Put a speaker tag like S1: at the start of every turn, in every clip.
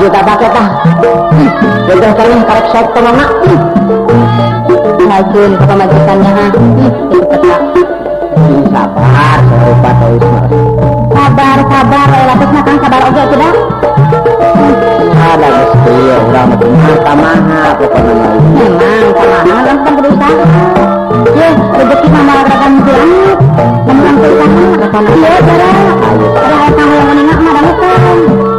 S1: Baju tabak eta. Jodoh kali karek sok mama.
S2: Majeun ka pamajikannya ha. Itu peta.
S1: Sabar, sarupa teuing mah.
S2: Sabar, sabar, lapis mah Kang sabar oge atuh da.
S1: Ada geus kieu urang mah kumaha tamaha pokona mah.
S2: Memang tamaha urang kan kudu usaha. Ye, rezeki mah moal ragan langit. Lamun teu usaha, ieu cara. Ada kang hoyong menengah mah dangukeun.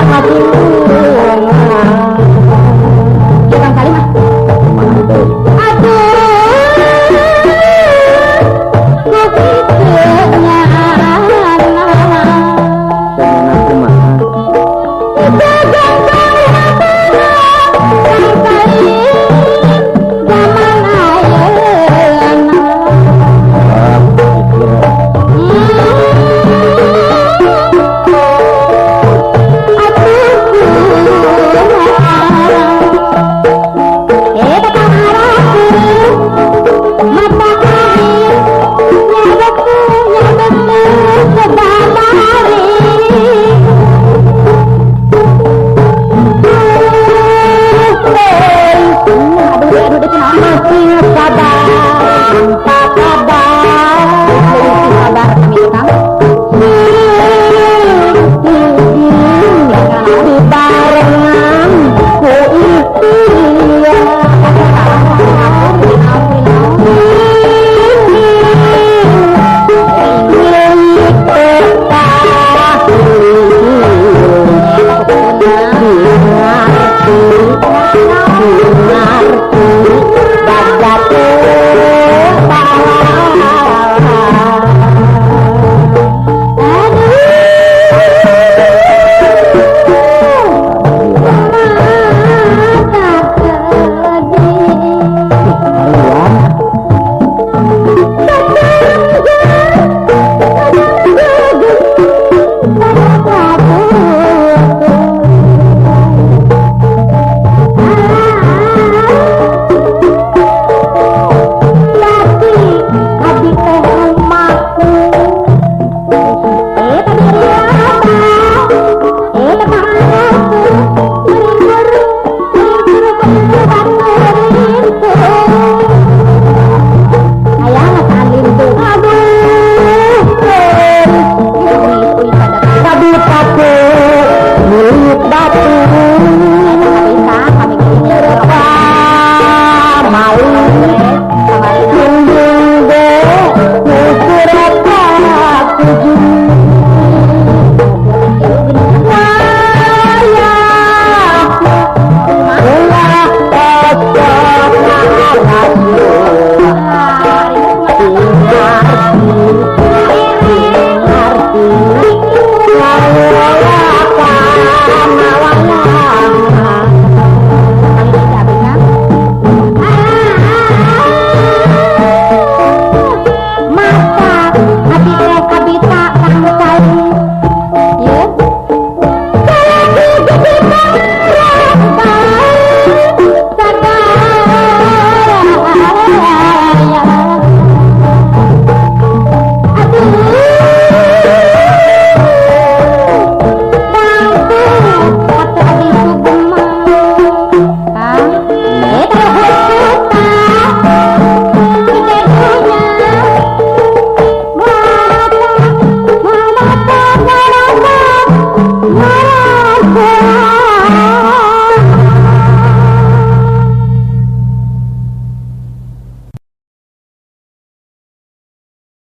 S1: Hati